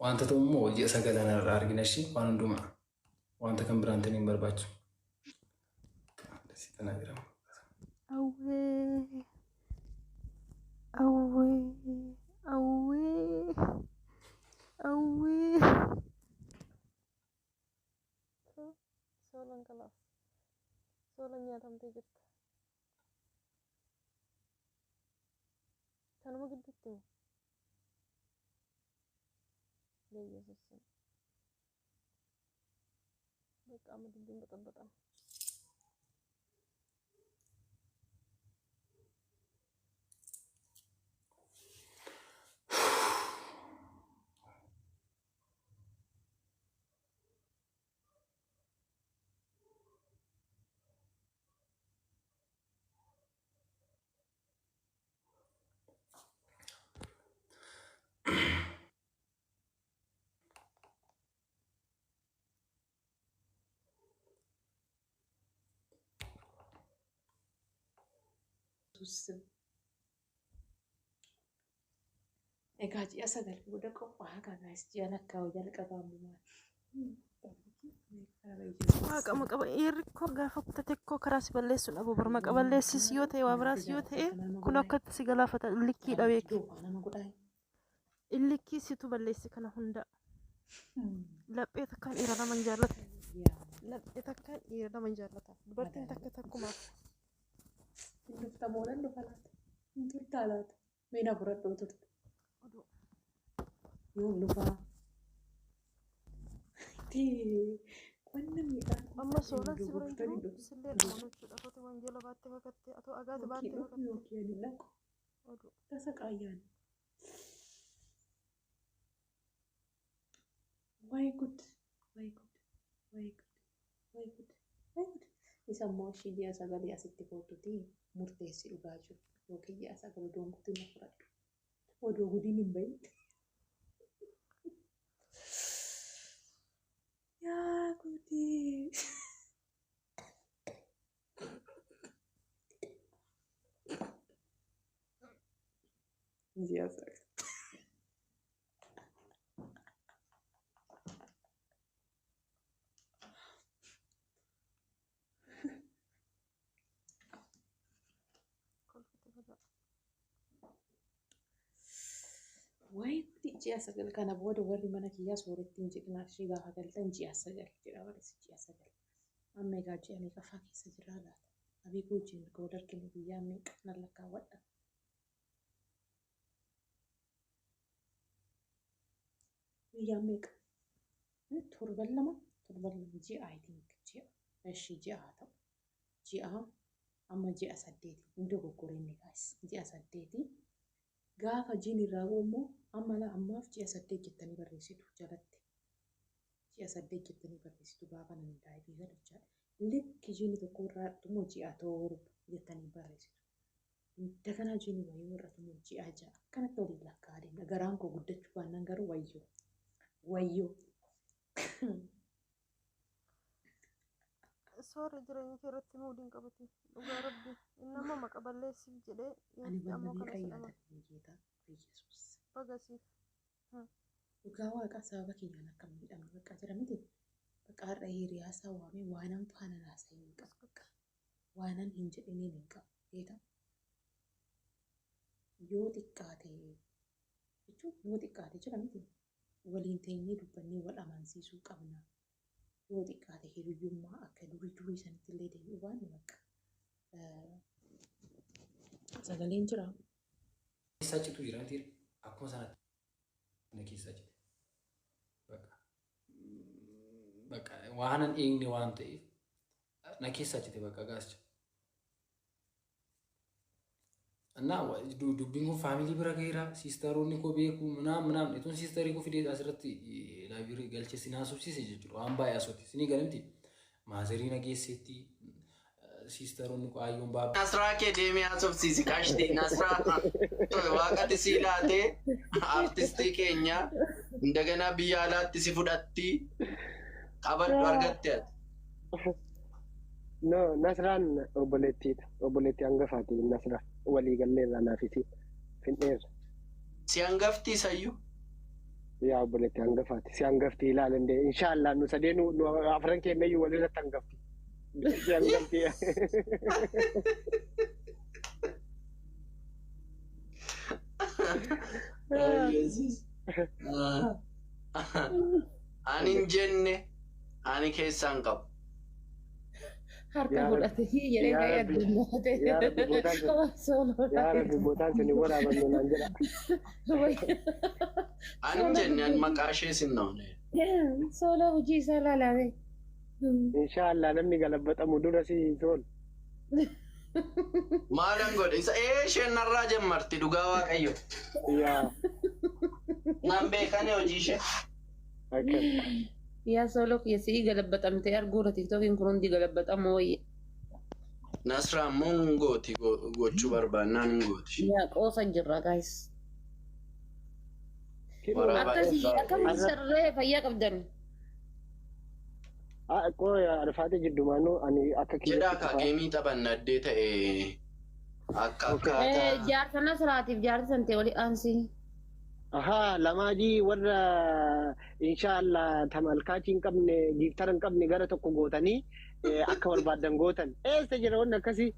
Wanta ta'u immoo ji'a sagalan irraa argina ishii waan hundumaa wanta kan biraan ta'in hin barbaachisu. Awwee awwee awwee awwee. Soolan kalaas soolan nyaatamtee jirta. Kanuma gidduutti moo? Beeyyesuusin. Bakka amma dubbiin baxabaxama. Egaa ji'a 9 booda qophaa'aa kanaas ji'a lakkaa'u jalqabaa ammumaa. Waaqa maqa dhiirri koo gaafa kutate koo karaa si balleessu dhabu bar maqa balleessis yoo ta'e waa biraas yoo ta'e kun akkatti si galaafata illikkii dhabeek Nama godhaa. Illikkii situ balleesse kana hunda. Laphee takkaan dhiira lama hin jaallatu. Laphee takkaan dhiira lama hin jaallata. Dubartiin takka takkumaaf. Hin dhufta moo nan dhufa laata? Hin turtaa laata? Mee na fudhadhuu turte. Oduu. Yoom dhufaa? Itti wanna miidhaan Amma soolan si bira hin jiru sillee dhamanu jechuudha. Atoo wangeela baattee kakatte atoo agaati Yookiin baattee dhufu kakatte. yookiin ani dhaqu. Oduu. Tasa qaayyaan. Wayi gud, wayi gud, wayi gud, wayi gud, wayi gud. Isa immoo ishii ji'a sagalii asitti koottuti murteessi dhugaa jiru. Yookiin ji'a sagal odoo hin guutin na fudhadhu. Odoo gudiin hin bahin. Yaa gudii. Ji'a sagal. Kolfite badaa. Wayi gudi ji'a 9 kana booda warri mana kiyyaa sooretti hin jedhinaa ishee gaafa galtan ji'a 9 jedha warri ji'a 9. Amma egaa ji'a meeqaffaa keessa jirraa laata? Abii koo wajjin erga wal argine guyyaa meeqa nan lakkaawwadha. Guyyaa meeqa? Torban lama torban lama ji'a I think ji'a. Eshi ji'a haa ta'u. Ji'a amma ji'a 8 hin dogoggore inni gaas ji'a 8 gaafa jiin irraa bu'u immoo amma laa ammaaf ji'a 8 jettanii barreessitu jalatti. Ji'a 8 jettanii barreessitu gaafa namni daa'imni galu jechaadha. Likki jiini tokko irraa hir'atu immoo ji'a 7 jettanii barreessitu. Daganaa jiini wayii hir'atu immoo ji'a 6 akkanatti waliin lakkaa'aa deemna. Garaan koo guddachuu baannaan garuu wayyoo. Wayyoo. Soorri jireenya kee irratti muudii hin qabatin. Dhugaa rabbi. Inni amma maqa balleessiif jedhee Ani dhiyootti wanna ammoo kana meeqa si dhama. yaadadhe geetaa Yesuus. Baga siif. Dhugaa waaqaa sababa kiyyaan akka hin miidhamne bakka jira miti. Bakka har'a hiriyaa isaa waamee waanan faana haasa'e hin qabu. Bakka waanan hin jedhiniin hin qabu. Geetaa yoo xiqqaate jechuun yoo xiqqaate jira miti. Waliin teenyee dubbannee wal amansiisuu qabna. Yoo xiqqaate hiriyyummaa akka durii durii sanitti illee deebi'uu baanne bakka. Sagaleen jira. Keessaa citu jira miti akkuma sanatti na keessaa cite. Bakka bakka waanan eegne waan ta'eef na keessaa cite bakka gaasicha. እና dubbiin kun family bira gaheera sistaroonni koo beeku ምናምን ምናምን ituun sisterii koo fidee asirratti liveii galchee sin haasofsiise jechuudha waan baay'ee asootti sinii galamti maazarii na geesseetti sistaroonni koo ayyoon baabaa Nasraa kee deemee haasofsiisi qashtii Nasraa waaqati sii laatee artistii keenya indaganaa biyya alaatti si fudhatti qabadhu argatte ati. No, Nasraan obboleettiidha. Obboleettii hangafaati Nasra. Walii galleerra naaf isii. Finneerra. Si hangafti isayyuu. Yaa obboleetti hangafaati. Si hangafti ilaalan dee. Inshaallah nu sadeenuu nu afran keenyayyuu walirratti hangafti. Si hangafti. Yesus. Ani hin jenne ani keessaan qabu. Harka Yaa godhate jedhee yaa ka'ee Rabbi. addunyaa Yaa Rabbi bootaan sun. Yaa Rabbi bootaan sun hin waraabannu naan jedha. Ani hin jenne ani maqaa ishee sin noone. Sooloo hojii isaa laalame. Inshaallah namni galabbatamu dura si sool. Maalan godhe isa ee isheen narraa jammarti dhugaa waaqayyo. Yaa Naan beekane hojii ishee. akkas. Yaa sooloo kiyya si'ii galabbatamtee arguura tiktookiin kun hundi galabbatamu wayya. Nasraa immoo hin gooti gochuu barbaannaan hin gooti. Yaa qoosa jirra guys. Waraabaa Akkasii irraa akkam sarree fayyaa qabdan. Qoo arfaate jiddumaanuu ani akka Jedhaa kiyyatti kaa geemii taphanna addee ta'e akka akkaataa. Jaarsa Nasraatiif jaarsa santee wali aansii. Ahaa lamaajii warra inshaallah tamalkaachii hin qabne giiftara hin qabne gara tokko gootanii akka barbaadan gootan. Eessa jira wanni akkasii?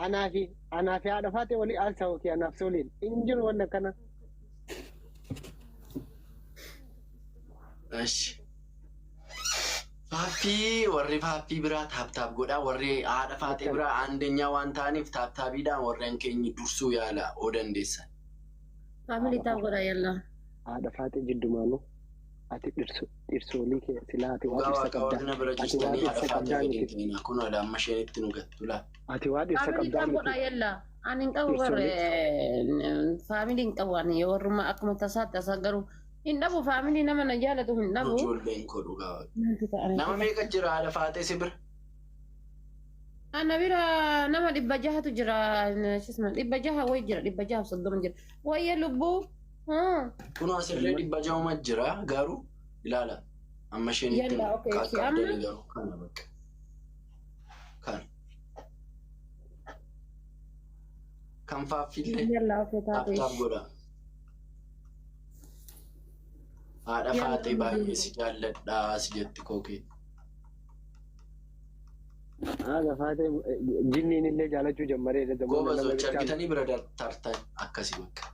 Anaa fi anaa fi haadha faatee walii aansaa yookiin anaaf sooliin hin jiru wanni akkana. Ashi. Faaffii warri faaffii biraa tap tap godhaa warri haadha faatee biraa aandenyaa waan ta'aniif tap tapiidhaan warreen keenya dursuu yaala oo dandeessan. Family tap godha yalla. Haadha faatee jiddumaanuu ati dhirsoolii kee silaa ati waa Dhugaa dhirsa waaqa warri qabdaa. na bira Ati waa jirtanii haadha dhirsa faatee qabdaa gadi hin miti. ta'inaa kun haadha amma isheen itti nu gattu laa. Ati waa dhirsa Family qabdaa tap godha miti. yalla. Ani hin qabu Dhirsoolii. barre family hin qabu ani warruma akkuma tasaatti tasa garuu hin dhabu family nama na jaalatu hin dhabu. Ijoolleen koo dhugaa waaqa. Wanti ta'an. Nama meeqa jira haadha faatee si bira? Ana bira nama 600tu jira. Shisma 600 wayi jira 630 jira. Wayya lubbuu. Kun asirree 600 jira garuu ilaala. Amma isheen itti Yalla okay si amma qaqqabdanii garuu kana bakka. Kana. Kan faaffillee yalla okay tap taate. tap godha. Haadha Yalla faatee baay'ee si jaalladhaa si jetti kookee. Haadha faatee jinniin illee jaalachuu jammareera zamana nama Gobazocha bichaa. argitanii bira tartan akkasii bakka.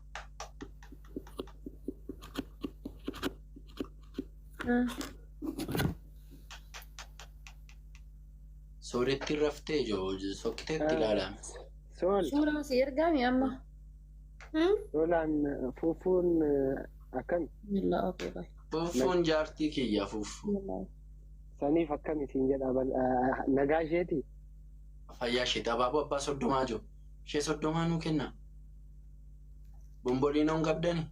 Sooretti raftee joo sokkiteetti ilaalame. Sool Suuraa si ergaami amma. soolaan fuufuun akkami Yalla okay bye. Fuuffuun jaartii kiyya fuuffuu. Yalla. saniif akkami siin jedha nagaa isheeti. Fayyaa isheeti abaaboo abbaa 30 jiru. Ishee 30 nuu kenna. Bomboliinoon qabdani.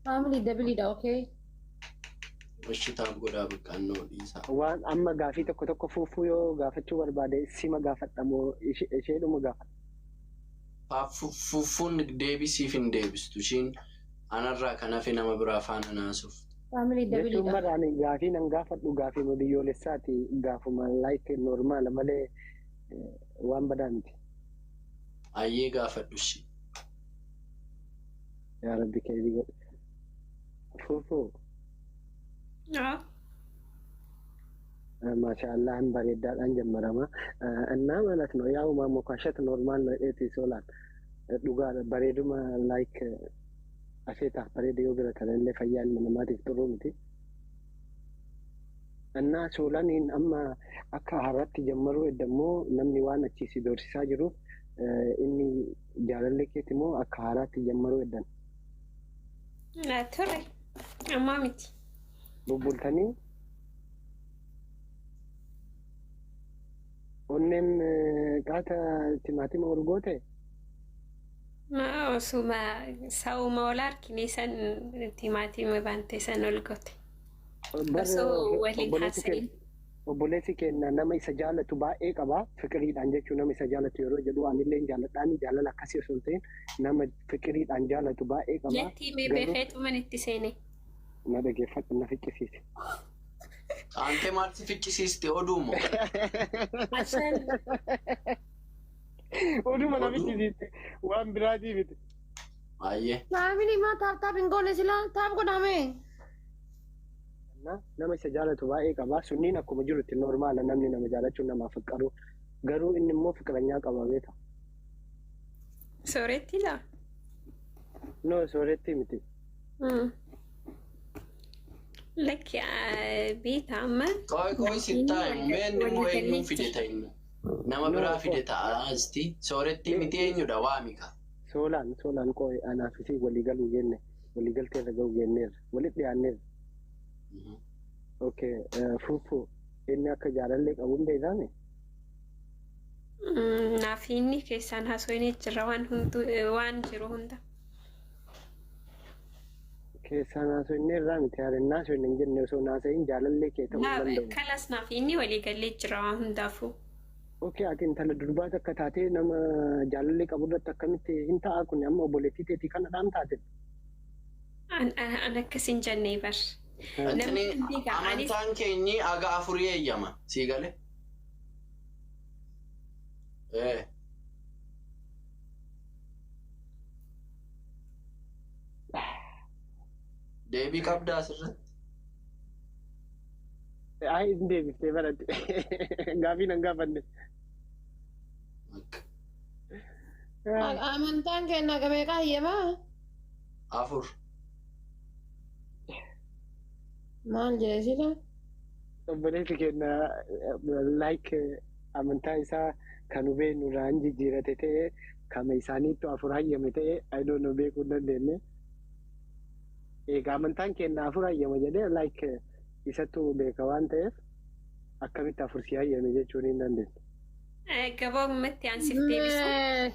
Family doubleiidha okay. Ishitaaf godhaa baqqaannoo dhiisaa. Waan amma gaafii tokko tokko fuufuu yoo gaafachuu barbaade sima gaafadha moo isheedhuma gaafadha? Fuuffuun deebisiif hin deebistu. Ishiin anarraa kan hafe nama biraa faana naasuuf. Family Jechuun doubleiidha. bara ani gaafii nan gaafadhu gaafii biyyoolessaati gaafuma like normal malee waan badaa miti. Ayyee gaafadhu ishee. Yaa Rabbi keetii godhe. Fuufuu ማሻአላህ bareedaadhaan ጀመረማ እና ማለት ነው ያው ማሞካሸት normal ነው ኤቲ ሶላን dhugaadha bareeduma like asheetaaf bareeda yoo bira talallee fayyaa ilma namaatiif xuruu miti. እና soolaniin amma akka har'aatti jammaruu edda immoo namni waan achii si doorsisaa jiruuf inni jaalallee keeti immoo akka haaraatti jammaruu eddan. Ture. Ammaa miti. Bubbultanii onneen qaata timaatima ol goote. Ma osuma sa'uma ol harkine san timaatima baante san ol goote. Osoo waliin haasa'in. Obboleessi keenya nama isa jaalatu baay'ee qaba. Fiqiriidhaan jechuun nama isa jaalatu yeroo jedhu anillee jaaladhaan jaalala akkasii osoo hin ta'in nama fiqiriidhaan jaalatu baay'ee qaba. Natti himee beekeetuman itti seene. Na dhageeffadhu na ficcisiise. Aantee maal si ficcisiiste oduu moo? Ashaan Oduma na ficcisiiste waan biraatii miti. Baay'ee. Family maa tap tap hin goone silaa tap godhame. Na nama isa jaalatu baay'ee qaba. Sunniin akkuma jirutti normal namni nama jaalachuu namaaf faqqaru. Garuu inni immoo fiqiranyaa qaba beeka. Sooretti laa? No, sooretti miti. Lakki beeta amma. Qoy qoy sittaa himu mee inni immoo eenyuun fide ta'inna? Nama biraa fide ta'a asti. Sooretti miti eenyudha waamika. Soolaan soolaan qoy anaaf isii walii galuu jenne walii galtee irra ga'uu jenneerra walitti dhiyaanneerra. Okay, fuufuu inni akka jaalallee qabu hin beekame. Naaf inni keessaan haasofnee jira waan hundu waan jiru hunda. Keessaan haasofnee irraa miti haala haasofne hin jenne osoo naasa'iin jaalallee kee ta'uu hin danda'u. Kalas naaf inni walii galee jira waan hundaafuu. Okay, ati intala durbaa takka taatee nama jaalallee qabu irratti akkamitti hin ta'a kun amma obboleettii teetii kana dhaam taate. An akkas hin jenne bar. Namni amantaan keenyi aga afurii eeyyama. Sii galee? Eh. Deebii qabdaa asirratti? Ay, hin deebiftee baratti. Gaafii nan gaafanne. Amantaan keenya meeqa hayyamaa? 4. Maal jedhe sila? Obboleessi keenya like amantaa isaa kan hubee nurraa hin jijjiirate ta'e kama isaaniittu 4 hayyame ta'e I don't know beekuu hin dandeenye. Egaa amantaan keenya 4 hayyama jedhee like isattu beeka waan ta'eef akkamitti 4 si hayyame jechuun hin dandeenye. Gabaabumatti aan siif deebisu.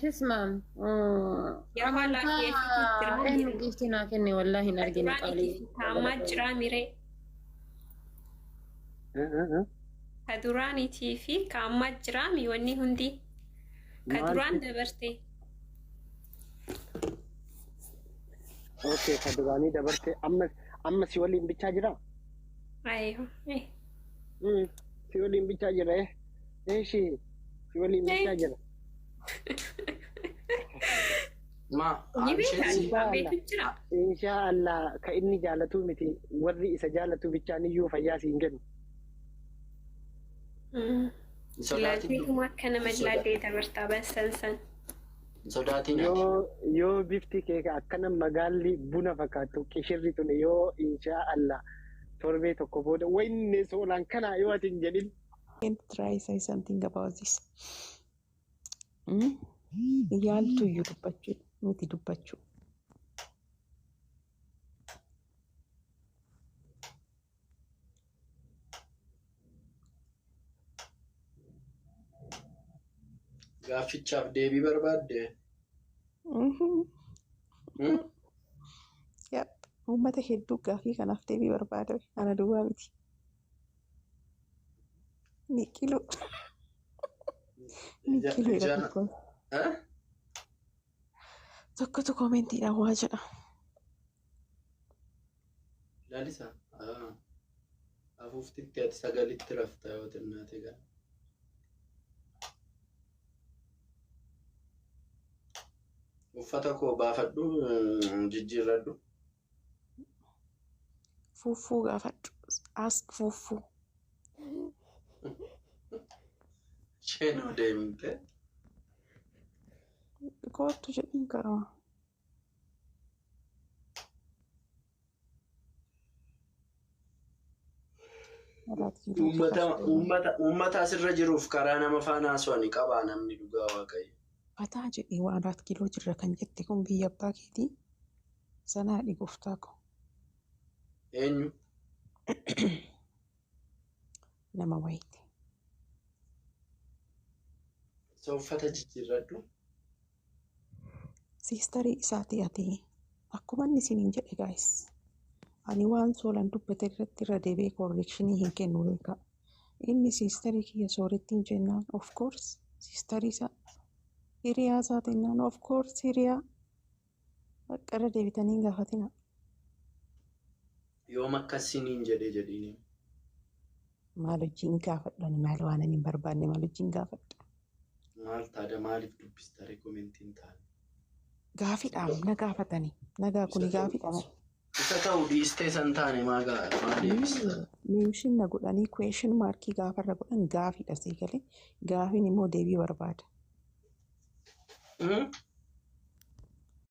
Sisma. Yeroo Amantaa eenyu giiftii naa kenne wallaahi hin argine qaalii. Kaammaa jira miree. Ka duraaniitii fi ka ammaa jira mi wanni hundi. Ka duraan dabarte. Okay, ka duraanii dabarte amma amma si waliin bichaa jiraa? Ayyoo. Si waliin bichaa jira eh. Eeshi si waliin bichaa jira. Ma Ni beekaa beeku jira. Insha Allah ka inni jaalatu miti warri isa jaalatu bichaan iyyuu fayyaa siin kennu. Laalteetuma akka nama laaltee dabartaa basan san. Sodaatiin ati. Yoo bifti kee akkana magaalli buna fakkaattu qishirri tun yoo insha Allah torbee tokko booda wanni soolaan kana yoo ati hin jedhin. Can try say something about this. Yaaltu iyyuu dubbachuu miti dubbachuu. Gaaffichaaf deebii barbaadde? Yep. Uummata hedduu gaaffii kanaaf deebii barbaada. Ana duwwaa miti. Niqilu. Niqilu jedha tokko. Tokkotu koomentiidhaan waa jedha. Laalisa. Afuuftitti ati sagalitti rafta yoo xinnaate gara. Uffata koo baafadhu jijjiirradhu. Fuuffuu gaafadhu. Ask fuuffuu. Isheen deemte. Kootu jedhin karama. Uummata asirra jiruuf karaa nama faana haasawani qabaa namni dhugaa Waaqayyo. Fataa jedhee waan 4 kiiloo jirra kan jette kun biyya abbaa keetii sanaa gooftaa ko. Eenyu? Nama wayiiti. Isa uffata jijjiirradhu. Sistarii isaatii ati akkuma inni isiniin jedhe guys. Ani waan soolan dubbate irratti irra deebi'ee correctionii hin kennu beekaa. Inni sistarii kiyya soorettiin jennaan of course sistarii isaa hiriyaa isaa jennaan of course hiriyaa bakka irra deebitanii hin gaafatina. Yoom akkasiniin jedhee jedhiini. Maal wajjin gaafadhu ani maal waan ani hin barbaanne maal wajjin gaafadha. Maal taada maaliif dubbista commentiin taane? Gaafiidhaaf na gaafatanii. Nagaa kuni gaafiidha. Isa ta'u dhiistee san taane maa maa deebista? Mention na godhanii question markii gaafarra godhan gaafiidha sii galee. Gaafiin immoo deebii barbaada. Hmm?